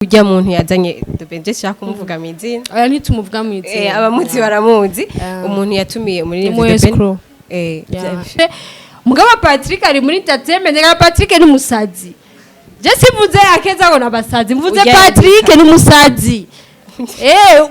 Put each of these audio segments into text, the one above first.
Ujya muntu yazanye The Ben, je shaka kumuvuga mu izina. Oya, ntitumuvuga mu izina. Abamuzi baramuzi. Umuntu yatumiye muri Umu The Ben. escroc. Mugabo Patrick ari muri entertainment. Reka, Patrick ni umusazi. Je simvuze akeza ngo nabasazi, mvuze Ujya Patrick ni umusazi.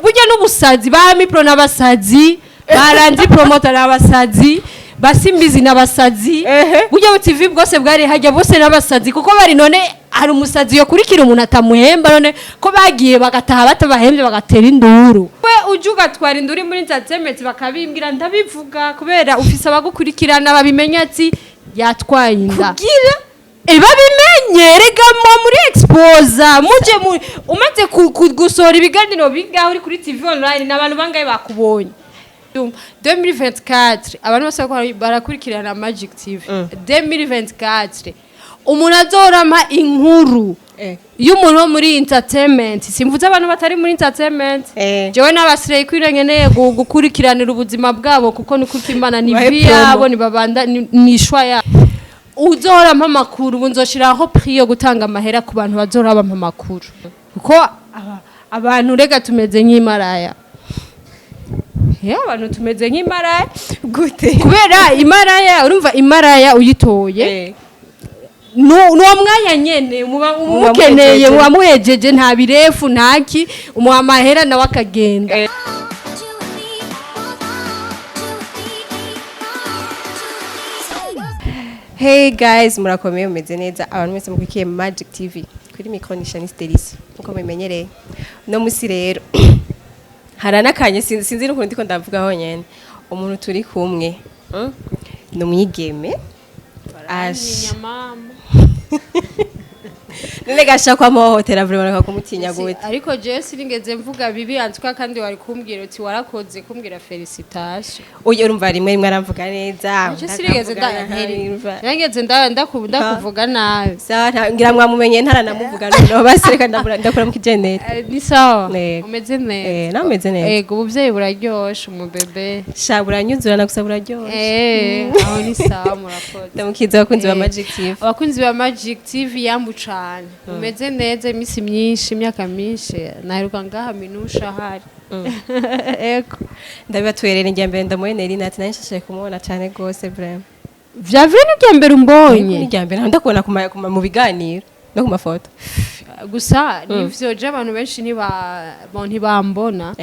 Burya n'ubusazi ba Mipro n'abasazi, baranzi promoter n'abasazi, basimbizi n'abasazi. Burya bu TV bwose bwari hajya bose n'abasazi, kuko bari none hari umusazi yokurikira umuntu atamuhemba? None ko bagiye bagataha batabahembye, bagatera induru? We uje ugatwara induru muri entertainment, bakabimbwira, ndabivuga kubera ufise abagukurikirana babimenya ati yatwaye inda. Kugira Babimenye rega mo muri exposa muje mu umaze gusohora ibiganiro bingaho uri kuri TV online, n'abantu bangahe bakubonye? 2024 abantu bose bariko barakurikirana Magic TV. 2024 umuntu azorampa inkuru y'umuntu wo muri entertainment, simvuze abantu batari muri entertainment. Jewe n'abasireyi kwira nkeneye gukurikiranira ubuzima bwabo, kuko ni kuko Imana ni Bahe vie promo. yabo nibabanda ni choix yabo. Uzohora mpa amakuru, ubu nzoshiraho prix yo gutanga amahera ku bantu bazohora bampa amakuru, kuko abantu rega tumeze nk'imaraya. Abantu tumeze nk'imaraya. Gute? Kubera imaraya, urumva imaraya uyitoye, nuwo mwanya nyene muba Muba mukeneye, muhejeje. Muba muhejeje, nta birefu ntaki, umuha amahera nawe akagenda. 2, 3, 4, 1, 2, 3, 4. Hey guys, murakomeye, mumeze neza? Abantu mwese mukurikiye Magic TV, kuri micro ni Shanice Delice nkuko mubimenyereye. No musi rero haranakanye, sinzi n'ukuntu ndiko ndavuga honyene. Umuntu turi kumwe, Ni umwigeme. Ash. None gasha kwa muhohotera vraiment, bakumutinya gute? Ariko jewe sinigeze mvuga bibi antwa, kandi wari kumbwira uti warakoze kumbwira félicitation. Oya, urumva rimwe rimwe aramvuga neza. Je sinigeze ndakavuga nabi, urumva. Nigeze ndakuvuga nabi. Sawa, ngira mwamumenye ntaranamuvuga. Noneho basi reka ndakura mu kijenere. Ni sawa. Yego. Umeze neza? Nawe umeze neza? Yego, ubuvyeyi buraryoshe, umubebe. Sha, buranyuzurana gusa, buraryoshe. Aho ni sawa, murakoze. Ndamukiza abakunzi ba Magic TV. Abakunzi ba Magic TV, yambu cane. Umeze neza? Iminsi myinshi, imyaka myinshi, naheruka ngaha minusha ahari. Ego. Ndabibatuherera ingiya mbere ndamuhe Nerine ati nari nshashaye kumubona cane gose vraiment. Vya vrai, ni irya mbere umbonye? Ni irya mbere ndakubona mu biganiro no ku mafoto. Gusa nivyo, je abantu benshi ntiba bon, ntibambona,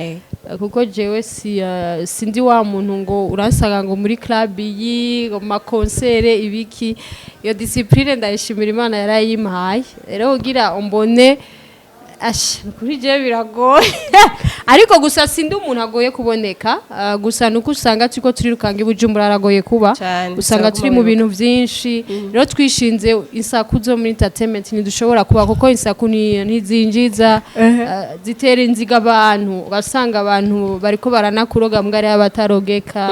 kuko jewe si sindi wa muntu ngo uransanga ngo muri club iyi, ngo mu ma concert ibiki. Iyo discipline ndayishimira Imana yarayimpaye. Rero kugira umbone, ash, kuri jewe biragoye, ariko gusa sindi umuntu agoye kuboneka. Gusa nuko usanga turiko turirukanga i Bujumbura, aragoye kuba Cane, usanga bisaba turi mu kuguma bintu vyinshi. Rero twishinze insaku zo muri entertainment ntidushobora kuba, kuko insaku ntizinjiza, zitera inziga abantu, ugasanga abantu bariko baranakuroga mbwa ari abatarogeka.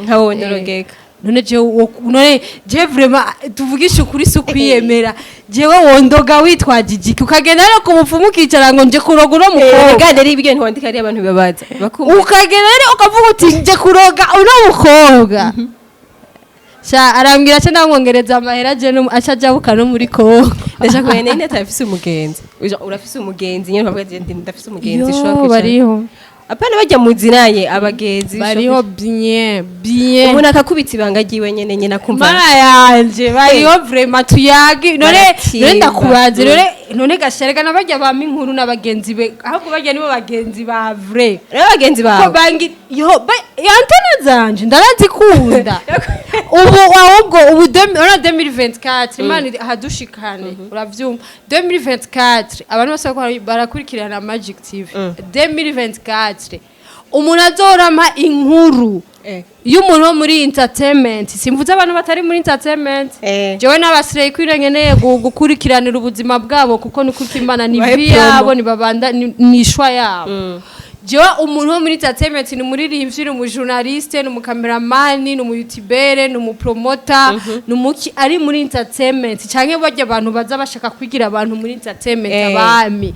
Nka wowe ntorogeka. None jewe none je vraiment, tuvugishe ukuri, si ukwiyemera, jewe wondoga witwaje igiki, ukagenda no ku mupfumu ukicara ngo nje kuroga uno mukobwa? Kandi ari ibyo ntiwandika, ari abantu bibabaza bakumva. Ukagenda rero ukavuga uti nje kuroga uno mukobwa, sha arambwira aca ndamwongereza amahera, je aca ajabuka no muri Kongo. Ndashaka kumenya Nerine atafise umugenzi. Urafise umugenzi nyene ukavuga ati ndafise umugenzi Yo, ushobora kwicara? Bariho. Apana bajya muzinaye, abagenzi ushobora Bariho bien bien. Umuntu akakubitsa ibanga ryiwe nyene nyene akumva. Mana yanje, bariho vraiment, tuyagi none. Baratimba. None ndakubaze, none gasharega nabajya bampa inkuru n'abagenzi be, ahubwo bajya nibo bagenzi ba vrai. Rero bagenzi ko bawe bangi yo antene zanje ndarazikunda ubu. Ahubwo ubu urabona 2024, Imana ahadushikane, uravyumva? 2024 abantu bose bariko barakurikirana Magic TV. 2024 umuntu azorampa inkuru y'umuntu wo muri entertainment, simvuze abantu batari muri entertainment. Jewe n'abasireyi kwira nkeneye gukurikiranira ubuzima bwabo, kuko ni kuko Imana ni Bahe vie promo. yabo nibabanda ni choix yabo. Jewe umuntu wo muri entertainment, ni umuririmbyi, ni umujournaliste, ni umukameramani, ni umuyutubere, ni umupromota, ni umuki ari muri entertainment, canke barya abantu baza bashaka kwigira abantu muri entertainment, abami,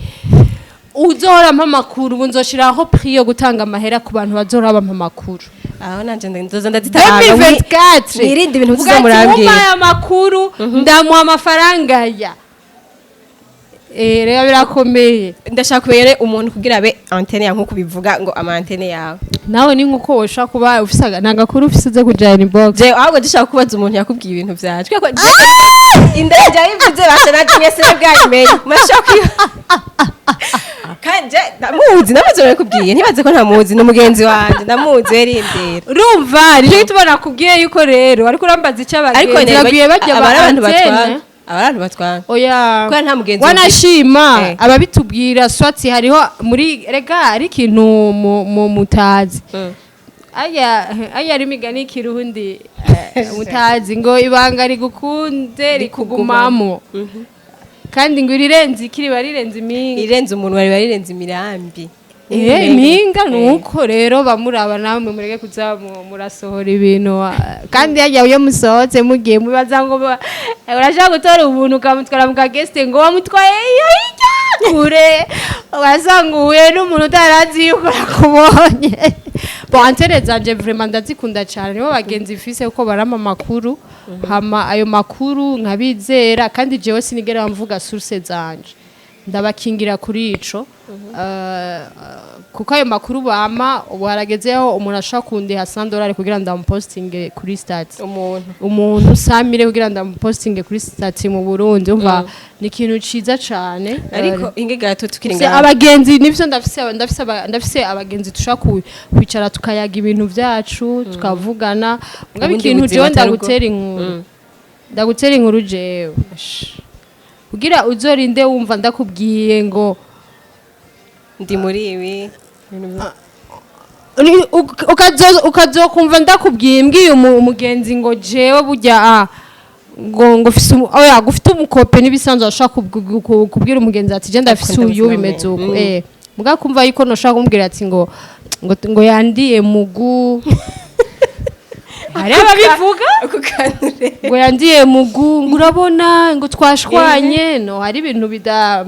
uzohora mpa amakuru, ubu nzoshiraho prix yo gutanga amahera ku bantu bazohora bampa amakuru. Aho nanje nzoza ndazitanga. 2024 Mwirinde ibintu Uvuga ati, muzomurambwira. "Umpaye amakuru ndamuha amafaranga ya." Rero birakomeye. Ndashaka kumenya rero umuntu kugira abe antenne yawe, nkuko ubivuga ngo ama antenne yawe. Nawe ni nkuko woshobora kuba ufise nta gakuru ufise uze kujana inbox. Je ahubwo dushaka kubaza umuntu yakubwiye ibintu vyacu, kubera ko indege yayivuze basha naje mwese bwayimenye, murashobora kwiba. Kandi je ndamuzi, ndamuzi, barakubwiye ntibaze ko ntamuzi, ni umugenzi wanje, ndamuzi, werindera. Urumva nicyo gituma nakubwiye yuko rero ariko urambaza icyo Ariko abagenzi babwiye bajya aba ari abantu antenne. batwara, aba ari abantu batwara. Oya. Kubera nta mugenzi. Wanashima ababitubwira swati hariho muri rega ari ikintu mutazi. Aya aya ari imigani y'ikirundi, mutazi ngo ibanga rigukunde rikugumamo, kandi ngo irirenze iki riba rirenze impinga. Irenze umuntu bari barirenze imirambi. Impinga nuko rero bamuraba namwe mureke kuza murasohora ibintu, kandi hajya iyo musohotse mugiye mubaza ngo urashaka gutora umuntu ukamutwara mu kagesite ngo wamutwaye iyo hirya kure, ugasanga uhuye n'umuntu utarazi yuko yakubonye. Bon, antenne zanje vraiment ndazikunda cyane, nibo bagenzi mfise kuko barama amakuru, hama ayo makuru nkabizera, kandi jewe sinigera mvuga source zanje, ndabakingira kuri ico. Kuko ayo makuru bama ubu haragezeho umuntu ashobora kundiha $100 kugira ndamupostinge kuri statut. Umuntu. Umuntu 100 mille kugira ndamupostinge kuri statut mu Burundi, umva ni ikintu ciza cane. Ariko inge gato tukiri Se ngaho. Abagenzi nivyo, ndafise abagenzi tushobora kwicara tukayaga ibintu vyacu, tukavugana. Mugabo Ubundi ikintu buzima jewe atari ubwo. ndagutera inkuru, ndagutera inkuru jewe kugira uzorinde wumva ndakubwiye ngo ndi muri ibi. Ukazokumva ndakubwiye mbwiye umugenzi ngo jewe burya ngo fise oya gufite umukope n'ibisanzwe ashaka kubwira umugenzi ati je ndafise Akunda uyu ubuzima bimeze uko. Muga kumva yuko noshaka kumubwira ati ngo yandiye mugu, hari ababivuga. Ako kantu rero. Ngo yandiye mugu, ngo urabona ngo twashwanye. No hari ibintu bida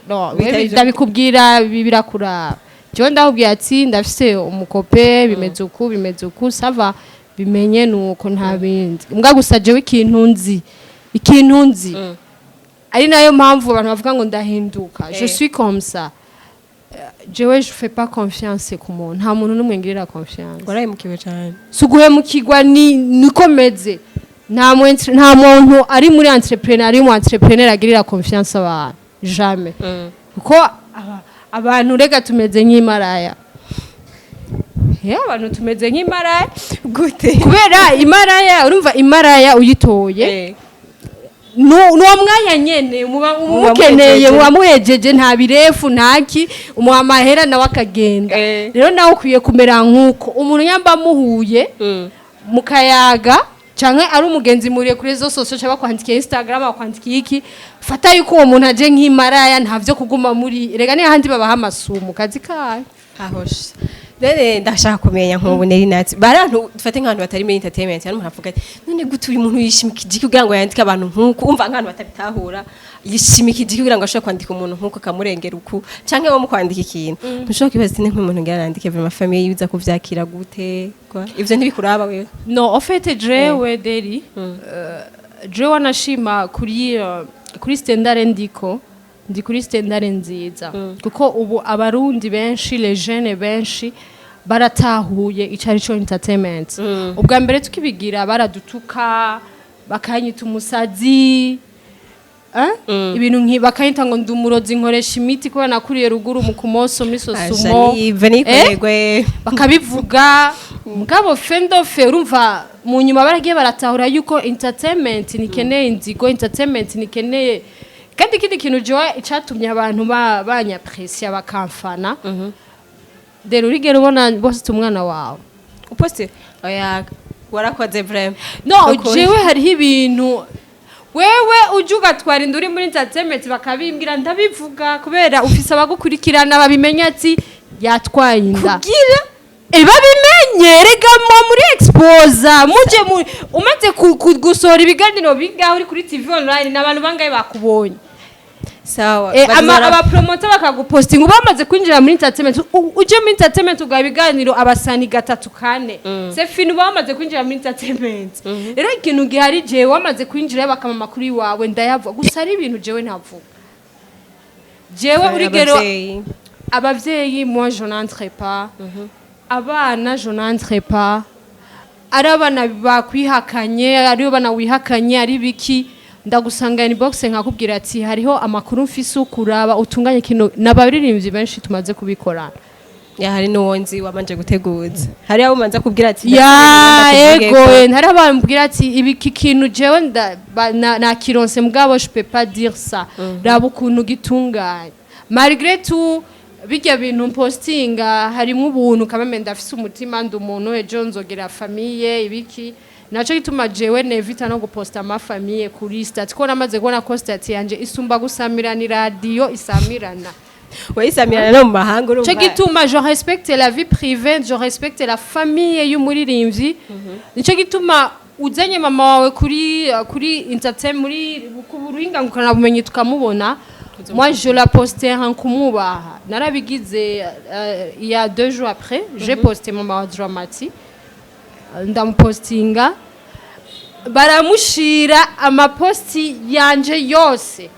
no Bitari ndabikubwira birakuraba. Jewe ndakubwiye ati ndafise umukope, bimeze uku, bimeze uku, ça va, bimenye nuko nta bindi. Mbwa gusa jewe ikintu nzi ari nayo mpamvu abantu bavuga ngo ndahinduka, je suis comme ça. Jewe je fais pas confiance ku muntu, nta muntu n'umwe ngirira confiance. Warahemukiwe cyane. Si uguhemukirwa, ni niko meze. Nta muntu ari muri entrepreneur, ari mu entrepreneur agirira confiance abantu, jamais, kuko abantu rega tumeze nk'imaraya. Abantu tumeze nk'imaraya. Gute? Kubera imaraya, urumva imaraya uyitoye, nuwo mwanya nyene muba Muba mukeneye, muhejeje. Muba muhejeje, nta birefu ntaki, umuha amahera nawe akagenda. Rero nawe ukwiye kumera nk'uko umuntu nyamba muhuye mukayaga canke ari umugenzi muriye kuri réseaux sociaux cyangwa bakwandikiye Instagram, bakwandikiye iki, fata yuko uwo muntu aje nk'imaraya, ntavyo kuguma muri rega ni handi babaha amasumu kazi kayo. Ahoshe rero ndashaka kumenya nk'ubu Nelly Nat, barantu dufate nk'abantu batari muri entertainment, hari umuntu avuga ati none gute uyu muntu yishimika igiki kugira ngo yandike abantu nk'uku? Umva nk'abantu batabitahura, yishimika igiki kugira ngo ashobore kwandika umuntu nk'uku akamurengera uku, canke wo mu kwandika ikintu ntushobora kwibaza ati nk'umuntu ngira nandike vraiment, famille yiza kuvyakira gute? Kwa ivyo ntibikuraba wewe? No, en fait jewe deri jewe wanashima kuri standard ndiko ndi kuri standard nziza, kuko ubu abarundi benshi, les jeunes benshi baratahuye ico ari cyo entertainment. Ubwa mbere tukibigira baradutuka, bakanyita umusazi, eh? Ibintu nki bakanyita ngo ndi umurozi, nkoresha imiti kubera nakuriye ruguru mu kumoso muri sosumo. Ive nikorerwe. Bakabivuga, mugabo fendofe urumva mu nyuma baragiye baratahura yuko entertainment nikeneye inzigo, entertainment nikeneye. Kandi ikindi kintu jewe icatumye abantu banyapresiya bakamfana dore urigera ubona bose umwana wawe uposte, oya, warakoze vraiment. No. Ukuri. Jewe hariho ibintu wewe uje ugatwara inda uri muri entertainment bakabimbwira, ndabivuga kubera ufise abagukurikirana babimenya ati yatwaye inda. Kugira Babimenye rega mo muri exposa muje mu umaze gusohora ibiganiro bingaho uri kuri TV online n'abantu bangahe bakubonye? Sawa. Abapromota bakagupostinga bamaze kwinjira muri entertainment, uje muri entertainment ugaha ibiganiro abasani gatatu kane, c'est fini, uba wamaze kwinjira muri entertainment. Rero ikintu gihari, jewe wamaze kwinjira bakama amakuru iwawe ndayavuga, gusa ari ibintu jewe ntavuga. Jewe urigero Abavyeyi. Abavyeyi, moi je n'entre pas. Abana, je n'entre pas. Ari abana bakwihakanye, ari abana wihakanye, ari biki, ndagusanga inbox nkakubwira ati hariho amakuru mfise, ukuraba utunganye kino. N'abaririmbyi benshi tumaze kubikorana. Ya, hari n'uwo nzi wabanje guteguza, hari abo umanza kubwira ati Ya. "Ndakuvuge Ego. ko." Hari abambwira ati ibi iki kintu jewe nakironse, mugabo je peux pas dire ça, raba ukuntu gitunganye. Malgré tout, bijya bintu mpostinga harimo ubuntu kameme, ndafise umutima, ndi umuntu, ejo nzogera famille ibiki. Naco gituma jewe nevita no guposta ama famille kuri statut, ko namaze kubona ko statut yanje isumba gusamirana, iradiyo isamirana. Wayisamirana no mu mahanga, urumva. Cyo gituma je respecte la vie privée, je respecte la famille y'umuririmbyi. Nicyo gituma uzanye mama wawe kuri entertainment, muri ku buhinga ngurukanabumenyi, tukamubona, moi je la poste nkumwubaha. Narabigize il y a 2 jours après, j'ai posté mama wa Dramati, ndamupostinga, baramushira amaposti yanje yose.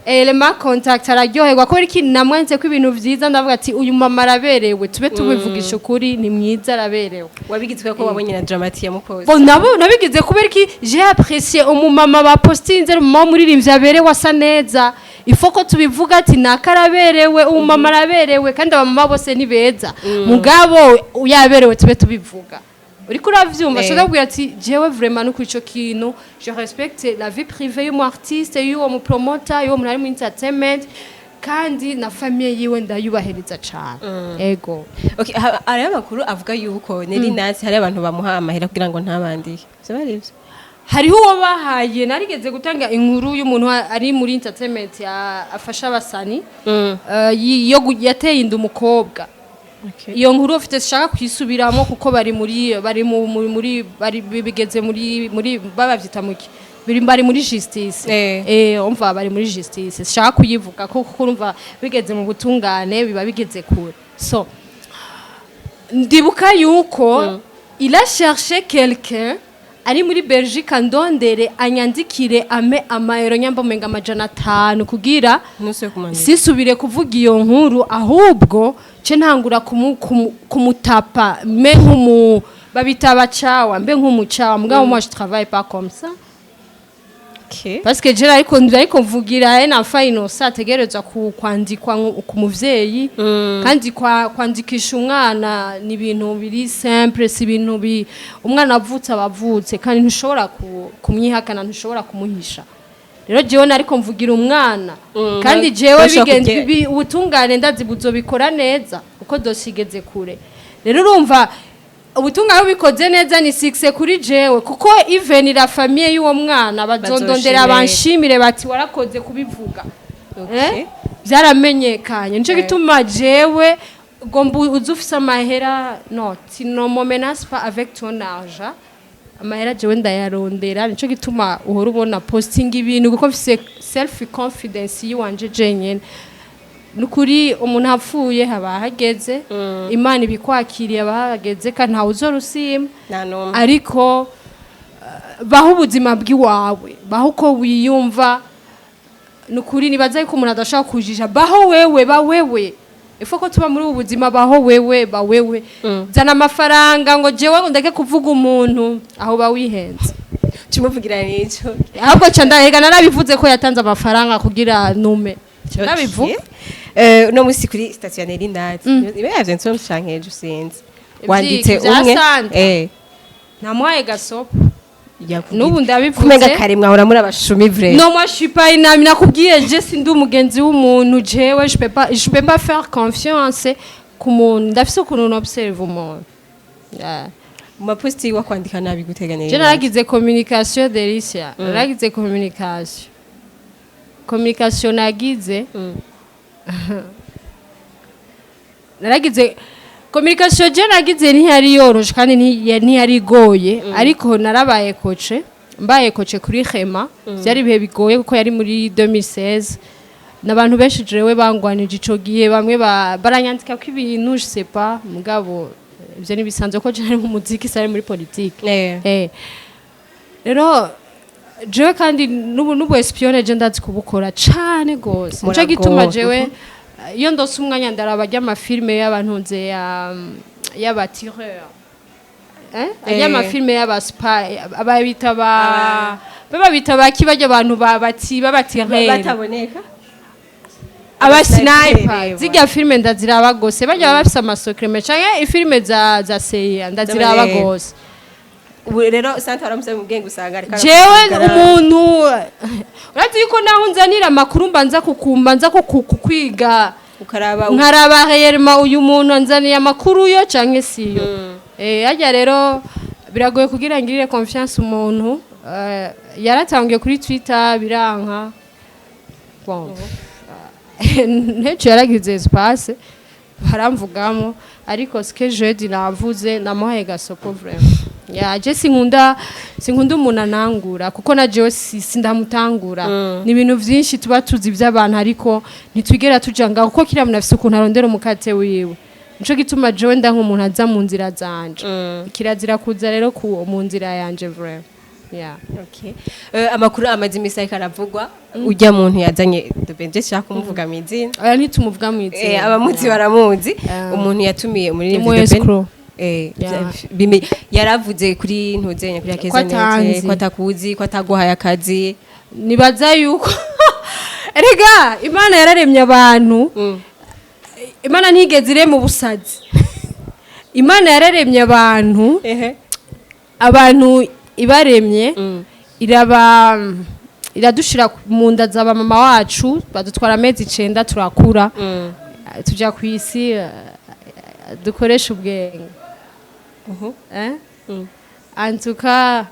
Elema contact araryoherwa ko iki namwanze ko ibintu vyiza, ndavuga ati uyu mama araberewe, tube tubivugisha ukuri, ni mwiza, araberewe. Wabigizwe ko wabonye na Dramati yamupoze? Bon, nabo nabigize kubera iki j'ai apprécié umumama bapostinze, umumama w'umuririmbyi aberewe, asa neza. Ifo ko tubivuga ati naka araberewe, umumama araberewe, kandi abamama bose ni beza, mugabo yaberewe tube tubivuga. Uriko uravyumva? Shaka kubwira ati jewe vraiment no kuri ico kintu je respecte la vie privée y'umu artiste, y'uwo mu promoter, y'uwo muntu ari mu entertainment, kandi na famille yiwe ndayubahiriza cane, ego. Okay, hariho amakuru avuga yuko Nelly Nat hari abantu bamuha amahera kugira ngo ntabandike. Vyo ari ivyo? Hariho uwo bahaye. Narigeze gutanga inkuru y'umuntu ari muri entertainment afasha abasani, yateye inda umukobwa. Iyo nkuru ufite shaka kuyisubiramo kuko bari muri bari mu muri muri bari bigeze muri babavyita muki, bari muri justice. Umva, bari muri justice, shaka kuyivuga kuko urumva bigeze mu butungane, biba bigeze kure. So ndibuka yuko il a cherché quelqu'un ari muri Belgique, andondere, anyandikire, ame amayero nyamba umenga 500 kugira Ntusuye kumandika. sisubire kuvuga iyo nkuru, ahubwo ce ntangura kumutapa mbe nk'umu babita abacawa, mbe nk'umucawa. Mugabo moi je travaille pas comme ça. Parce que je ariko mvugira un enfant innocent ategerezwa kwandikwa ku muvyeyi, kandi kwandikisha umwana ni ibintu biri simple, si ibintu bi umwana avutse aba avutse, kandi ntushobora kumwihakana, ntushobora kumuhisha. Rero jewe nariko mvugira umwana, kandi jewe bashobora bigenze ubutungane ndazi buzobikora neza kuko dosiye igeze kure. Rero urumva ubutungane bubikoze neza ni succès kuri jewe, kuko even la famille y'uwo mwana bazondondera Bazoshimire. banshimire bati warakoze kubivuga. Okay. Eh? Byaramenyekanye, nico gituma jewe gomba uze ufise amahera, no tu ne me menaces pas avec ton argent. Amahera jewe ndayarondera, nico gituma uhora ubona posting ibintu kuko mfise self confidence yiwanje jenyene. Nukuri umuntu apfuye haba hageze, Imana ibikwakiriye haba hageze, kandi ntawe uzorusima. Nta n'umwe. Ariko baho ubuzima bw'iwawe, baho uko wiyumva. Nukuri nibaza yuko umuntu adashobora kujija. Baho wewe, ba wewe. Ifo ko tuba muri ubu buzima, baho wewe, ba wewe. Zana amafaranga ngo jewe ngo ndeke kuvuga umuntu, aho ba wihenze. Kimuvugira nico. Ahubwo ca ndahega narabivuze ko yatanze amafaranga kugira nume nabivuga. Uno musi kuri statut ya Nelly Nat ibe yavyo nsomye canke ejo, sinzi, wanditse vya umwe. Sandra? Namuhaye gasopo. Yakubwiye. N'ubu ndabivuze. Kumenga kare mwahora muri abashumi vrai. Non, moi je suis pas une amie. Nakubwiye, je sindi umugenzi w'umuntu. Jewe je peux pas faire confiance ku muntu. Ndafise ukuntu observe umuntu. Yeah. Mu maposti wa kwandika nabi gutega Nelly Je Nat. naragize communication, Delicia. Naragize communication. Communication nagize. Naragize communication, je nagize ntiyari yoroshe kandi ntiyari igoye, ariko narabaye coach, mbaye coach kuri Hema. Byari ibihe bigoye kuko yari muri 2016 n'abantu benshi jewe bangwanije ico gihe, bamwe baranyandika ko ibintu je sais pas, mugabo ivyo nibisanzwe ko je nari mu muziki, sari muri politique. Rero Jewe kandi n'ubu espionnage je ndazi kubukora cane gose. Nico Muragowe. gituma jewe iyo ndose umwanya ndaraba ry'amafilme y'abantunze ya y'aba tireur, eh, ry'amafilme y'aba spy, ababita ba babita baki, bajya abantu bati baba tireur bataboneka. Aba sniper, sniper. Zirya filme ndaziraba gose, bajya baba bafise ama secrets, canke ifilme za CIA ndaziraba gose. Ubu rero Santa waramusaba mu bwenge, usanga ariko Jewe arakugaragara. umuntu urazi yuko naho nzanira amakuru mbanza kukumba, nza kukwiga, ukaraba nkaraba réellement uyu muntu anzaniye amakuru yo canke siyo. Harya rero biragoye kugira ngirire confiance umuntu. Yaratangiye kuri Twitter biranka. Bon, nteco yaragize espace baramvugamo, ariko ce que jeudi navuze namuhaye gasopo. Vraiment ya je sinkunda umuntu anangura, kuko na jewe sindamutangura. Ni ibintu vyinshi tuba tuzi by'abantu, ariko ntitwigera tuja ngaho, kuko kiriya muntu afise ukuntu arondera umukate wiwe. Nico gituma jewe nda nk'umuntu aza mu nzira zanje, kirazira kuza rero mu nzira yanje vraiment, yeah. Okay. Amakuru amaze imisi ariko aravugwa, ujya muntu yazanye Benje, shaka kumuvuga mu izina. Oya, ntitumuvuga mu izina. Abamuzi baramuzi, umuntu yatumiye muri Umu escroc. Yaravuze kuri ntuzenya kuri Ko Akeza nete atanzi. ko atakuzi, ko ataguhaye akazi. Nibaza yuko erega Imana yararemye abantu, Imana ntigeze irema ubusazi. Imana yararemye abantu, abantu ibaremye iraba iradushira mu nda za mama wacu, badutwara amezi 9, turakura, tuja ku isi, dukoresha ubwenge. Antuka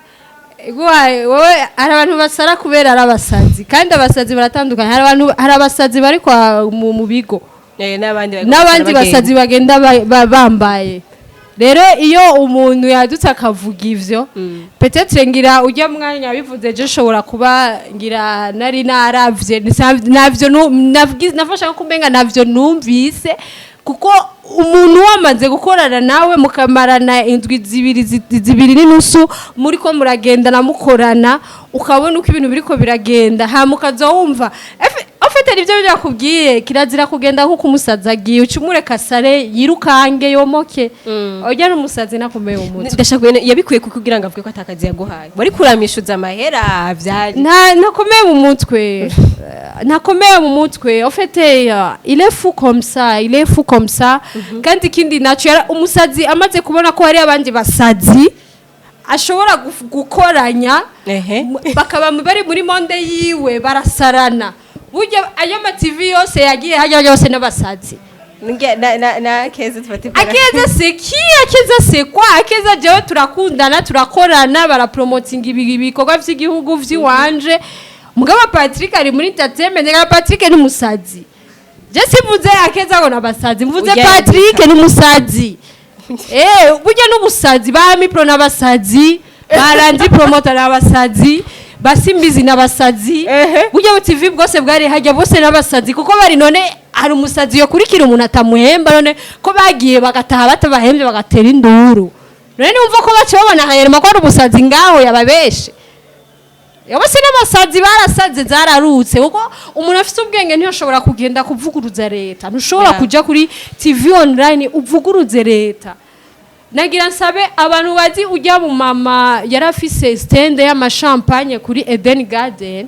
iguhaye wowe, hari abantu basara kubera ari abasazi, kandi abasazi baratandukanye. Hari abantu, hari abasazi bari kwa mu bigo n'abandi bari n'abandi bagenda. Basazi bagenda bambaye. Rero iyo umuntu yadutse akavuga ivyo, peut-être ngira ujya mwanya bivuze, je nshobora kuba ngira nari naravye navyo nafasha ko kumenga navyo numvise, kuko umuntu wamaze gukorana nawe mukamarana indwi 2, 2.5, muri ko muragendana mukorana, ukabona uko ibintu biriko biragenda, hama ukaza wumva ufite nibyo byakubwiye. Kirazira kugenda nk'uko umusazi agiye, uca umureka sare yirukange yomoke. Ujya n'umusazi nakomeye umutwe. Ndashaka kumenya, yabikuye kuko kugira ngo avuge ko atakazi yaguhaye, wari kuramishuza amahera vyari Nta ntakomeye mu mutwe, ntakomeye mu mutwe. En fait, il est fou comme ça, il est fou comme ça. Kandi ikindi naco, umusazi amaze kubona ko hari abandi basazi ashobora gukoranya, bakaba bari muri monde yiwe, barasarana. Burya ayo ma TV yose yagiye hajya yose n'abasazi. Na Keza tufate. Akeza c'est qui? Akeza c'est quoi? Akeza jewe turakundana, turakorana, barapromotinga ibikorwa vy'igihugu vy'iwanje. Mugabo Patrick ari muri entertainment. Reka, Patrick ni umusazi. Je simvuze Akeza ngo nabasazi, mvuze Ujya Patrick ni umusazi. Burya n'ubusazi ba Mipro n'abasazi, ba Promoter n'abasazi, basimbizi n'abasazi. Burya bu TV bwose bwari hajya bose n'abasazi, kuko bari none hari umusazi yokurikira umuntu atamuhemba? None ko bagiye bagataha batabahembye, bagatera induru, none numva ko baca babona hayerema ko ari umusazi ngaho yababeshe. Bose n'abasazi, barasaze zararutse, kuko umuntu afite ubwenge ntiyashobora kugenda kuvuguruza leta. Ntushobora kuja kuri TV online uvuguruze leta. Nagira nsabe abantu bazi ujya mu mama yari afise stand y'amashampanye kuri Eden Garden,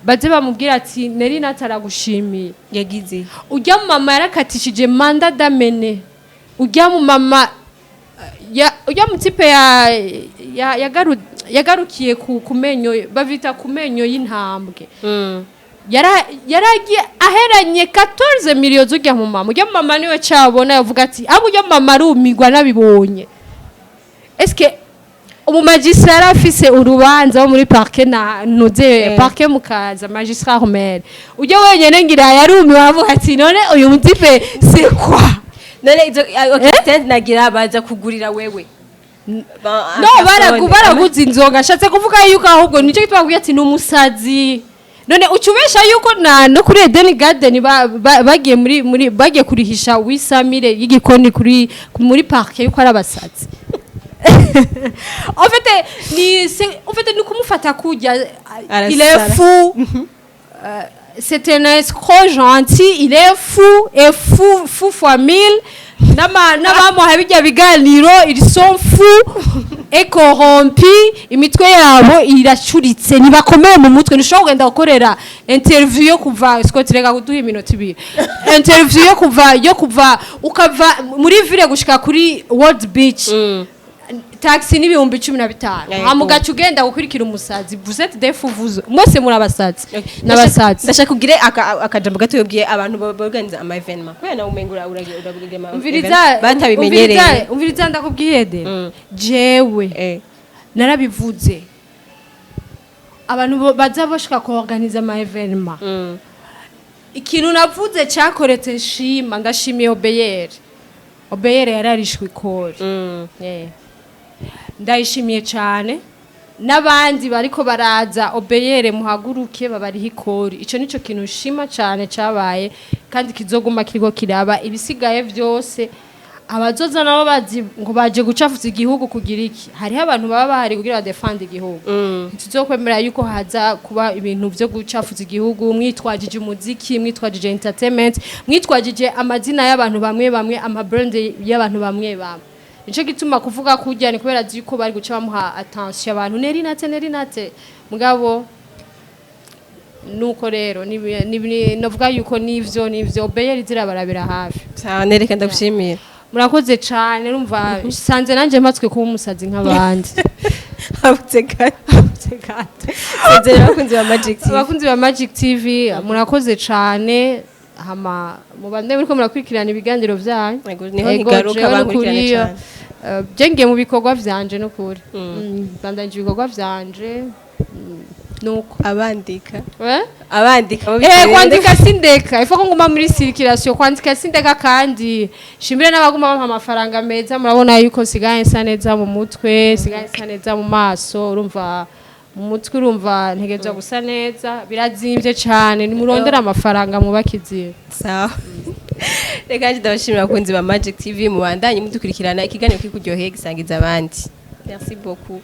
baze bamubwira ati Neri nataragushimiye. Yagize Ujya mu mama yarakatishije mandat d'amener. Ujya mu mama ya ujya mu type ya yagarukiye ku menyo, bavita ku menyo y'intambwe. Yaragiye aheranye 14 millions z'ujya mu mama. Ujya mu mama niwe cabona yavuga ati abo ujya mu mama arumigwa nabibonye. Eske umu magistrat yari afise urubanza wo muri parquet na nuze parquet mukaza, magistrat Romel ujya wenyene ngira yarumiwe, aravuga ati none uyu mu type c'est quoi? None izo okay, stand nagira baza kugurira wewe. No, baraguze inzoga. Nshatse kuvuga yuko ahubwo nicyo gituma ati ni umusazi. None ucubesha yuko na no kuri Eden Garden bagiye muri bagiye kurihisha wisamire y'igikoni kuri muri parquet yuko ari abasazi. En fait, ni c'est en fait ni kumufata kurya. Arasara. Il est fou. C'est un escroc gentil, il est fou et fou, fou fois mille. N'abamuha bijya biganiro, ils sont fous et corrompus. Imitwe yabo iracuritse, ntibakomeye mu mutwe. Ntushobora kugenda gukorera interview yo kuva Scott, reka kuduha iminota 2, interview yo kuva ukava muri ville gushika kuri World Beach, taxi n'15,000. Hama ugaca ugenda gukurikira umusazi. Vous êtes des fous, vous mwese muri abasazi n'abasazi. Ndashaka ugire akajambo gato yobwiye abantu borganiza ama événement, kubera nawe umenga uragira ama Umviriza. événement batabimenyereye. Umviriza, ndakubwiye de jewe narabivuze, abantu baza bashaka kuorganiza ama événement, ikintu navuze cyakoretse, nshima, ndashimiye OBR. OBR yararishwe ikori. Ndayishimiye cyane. N'abandi bariko baraza, OBR muhaguruke babariho ikori. Ico nico kintu nshima cyane cabaye kandi kizoguma kiriko kiraba. Ibisigaye byose, abazoza nabo bazi ngo baje gucafuza igihugu kugira iki, hariho abantu baba bahari kugira badefende igihugu. Ntituzokwemera yuko haza kuba ibintu vyo gucafuza igihugu mwitwajije umuziki, mwitwajije entertainment, mwitwajije amazina y'abantu bamwe bamwe, ama brand y'abantu bamwe bamwe. Nico gituma kuvuga kurya ni kubera azi yuko bari guca bamuha attention abantu, neri nate, neri nate. Mugabo nuko rero novuga yuko nivyo OBR zirabarabira hafi. Sawa, nereka ndagushimira. Murakoze cane. Urumva sanze nanje mpatswe kuba umusazi nk'abandi. Habutse gato. Sezerera abakunzi ba Magic TV. Abakunzi ba Magic TV, murakoze cane. Hama mubande muriko murakurikirana ibiganiro vyanyu. Ego, niho Ego, nkigaruka jewe bankurikirane nukuri, cane. Je ngiye mu bikorwa vyanje nukuri. Bandanyije ibikorwa vyanje, nuko. Abandika. Eh? Abandika. Kwandika sindeka, ifo ko nguma muri circulation. Kwandika sindeka, kandi shimire n'abaguma bampa amafaranga meza. Murabona yuko sigaye nsa neza mu mutwe, sigaye nsa neza mu maso. Urumva mu mutwe, urumva ntegerezwa gusa neza. Birazimvye cane, nimurondera amafaranga mubakiziye. Sawa, reka nje ndabashimira abakunzi ba Magic TV. Mubandanye mudukurikirana. Ikiganiro kikuryoheye gisangiza abandi. Merci beaucoup.